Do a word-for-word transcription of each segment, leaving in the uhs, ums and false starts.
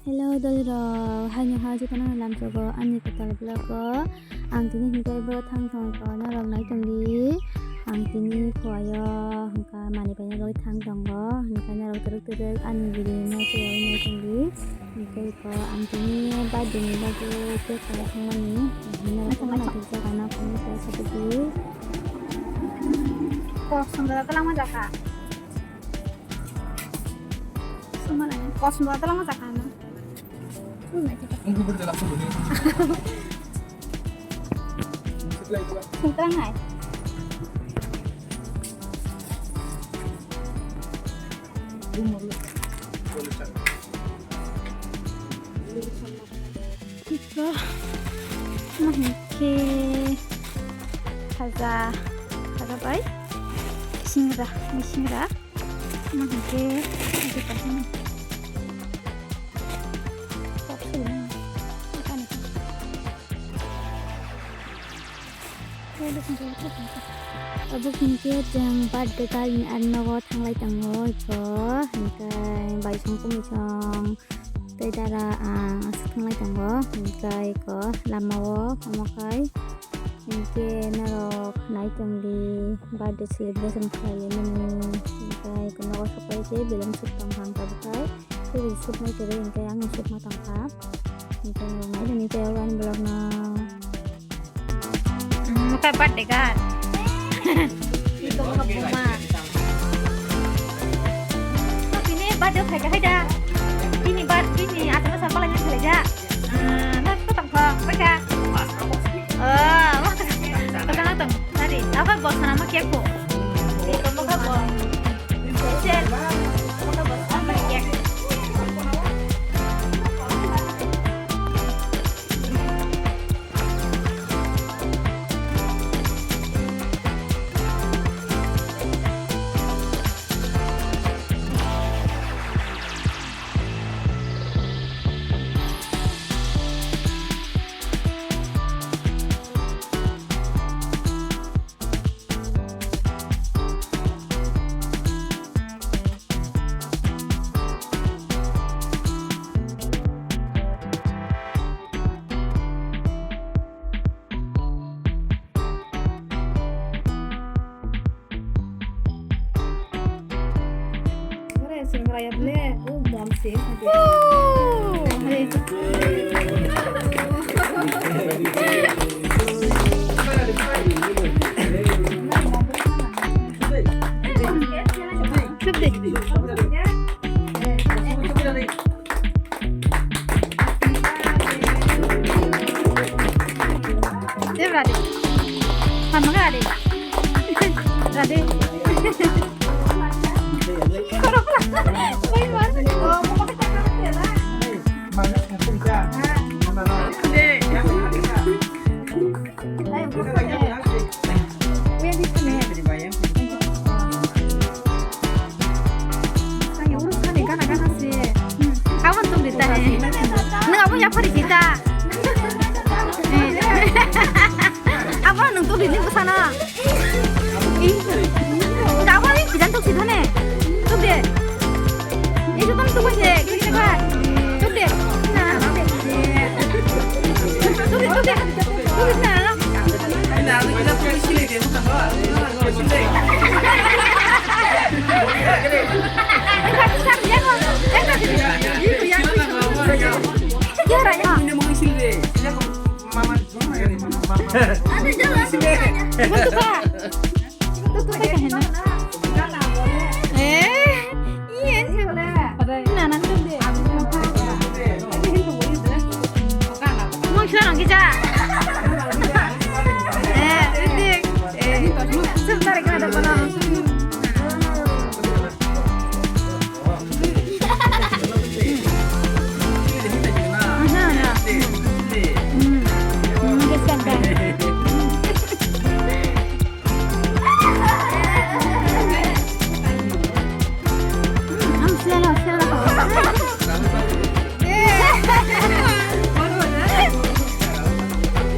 Hello dolirok, haino ha jotono lamsogo ani kwtal vlog o. Ang tini hinkhe bo thang thong ko norok nai tongdi. Ang tini khuaio hwnkha manwi paina bagwi thang tongo. Hinkhe norok twrwk twrwk ani video no chaywi nai tongdi. Hinkhe ko ang tini birthday ni bagwi cake kala thangmani. Norok thangna thangjakano comment khlai sapidi. Kok songdora kwlangma jakha. Songma nai. Kok songdora kwlangma jakha ano. Songklang hai. Iko, ma hinkhe khaja, khaja bai singra, singra. Ama hinkhe, abo hinkhe chwng birthday girl ni ar nogo thanglai tongo iko, hinkhe bai song kumi song. Tei dara ang aswk thanglai tongo, hinkhe eko lamao omo khai hinkhe norok nai tongdi birthday celebration khlaimani, hinkhe eko nogo sokpai khe beleng suk tong kha, hinkhe bwkhai tei beleng suknai kwrwi hinkhe ang sukma tong kha, hinkhe norok nai tongdi tei ani vlog no. Mukai birthday girl. Iko muka buma. Tini birthday khai khai da. Tini bar tini asal asal pala yang khalai ja. Ah, na to tang kho, baca. Oh, kata na tang. Tadi, apa bos nama kia ko? Iko muka bos. Sel, muka bos apa kia? Radhe. Mama ka Radhe. Radhe. Koro koro. Bai mar. Oh, mama ka. Abang tong di ta he. Nang abang ya pari kita. Abang nung tong di ni sana. Ih, nggak apa nih, jangan tuh sih sana. Tuh deh. Ini tuh kan tuh deh, kita kita. Tuh deh. Nah. Tuh deh, tuh deh. Tuh deh, nah. Ya, Raya. Ada jalan. Tuh, tuh, tuh, tuh, tuh. Eh, iya, iya. Nah, nanti deh. Mau siapa lagi, Cak? Eh, ini. Eh, sebentar, kan ada apa?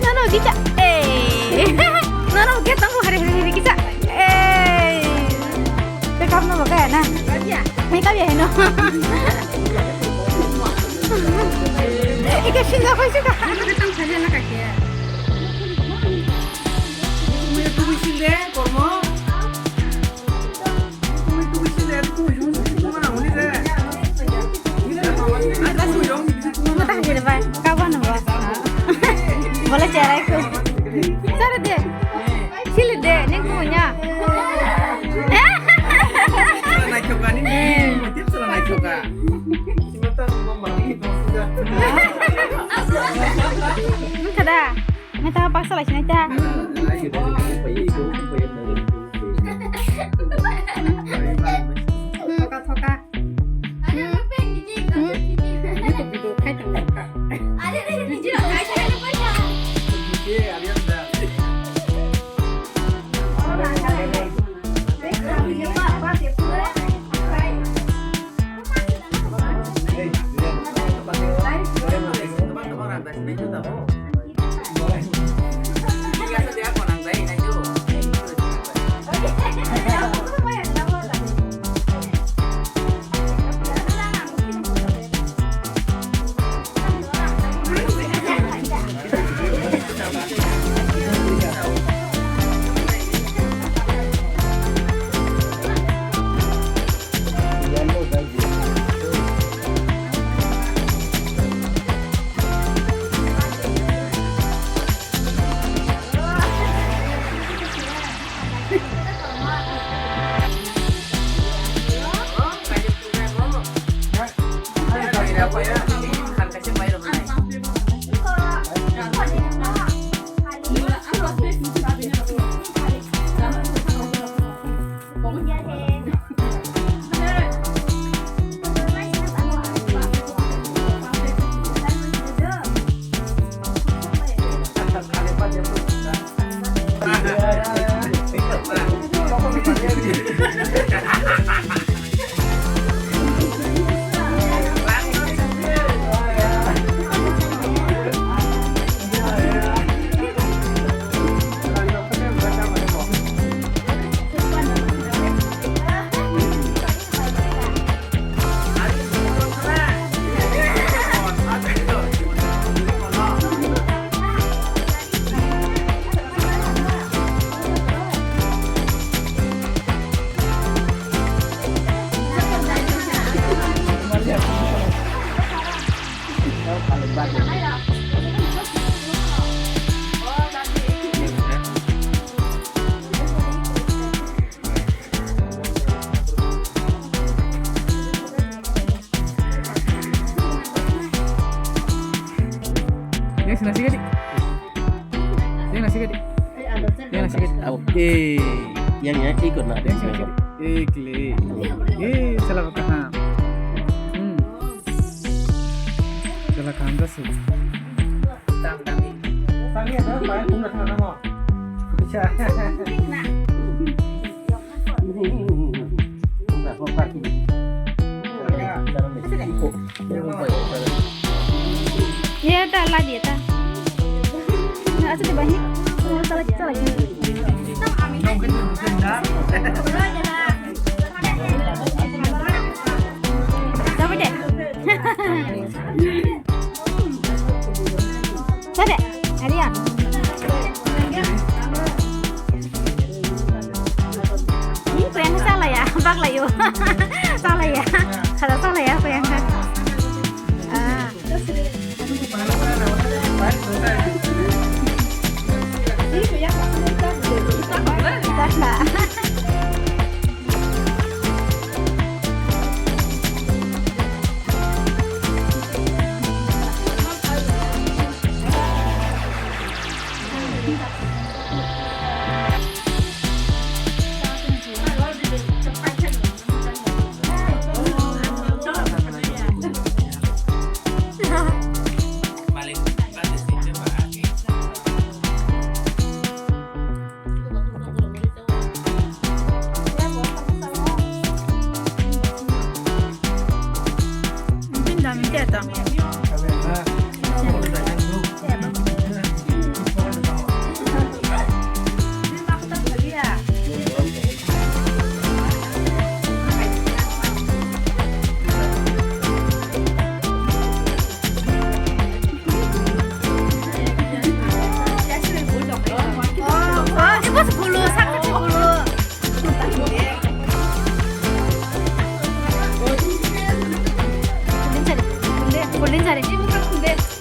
Nano kita, eh, nano kita mau hari hari hari kita, eh, te kamu mau kayak na? Ini kami ya, no. Ike sinja koi sika. Ano ke tang khaja la kake. Tumui tumui sinde kormo. Tumui tumui sinde tumui tumui sinde tumui na huni de. Ada sih. Mata hajar bai. Kawan ba. Bola cerai ko. Sare de. Sili de, ning ko nya. Sala naikhoka, ning ko tip sala naikhoka. Kada, mata paksa lai sinai ta. Thoka, thoka. Yang sana sikit. Yang nasi sikit. Yang nasi sikit. Au. Eh, yang, yang ikut nak. Yang sana sikit. Eh, kle. Eh, salah kata. Hmm. Salah kata sih. Ye ta la ye ta. Na, asa de bahi. Chala, chala. Sabe de. Sare, aria. Ni payang salaya, bak layo. Salaya, kada salaya payang. Ah. Jare.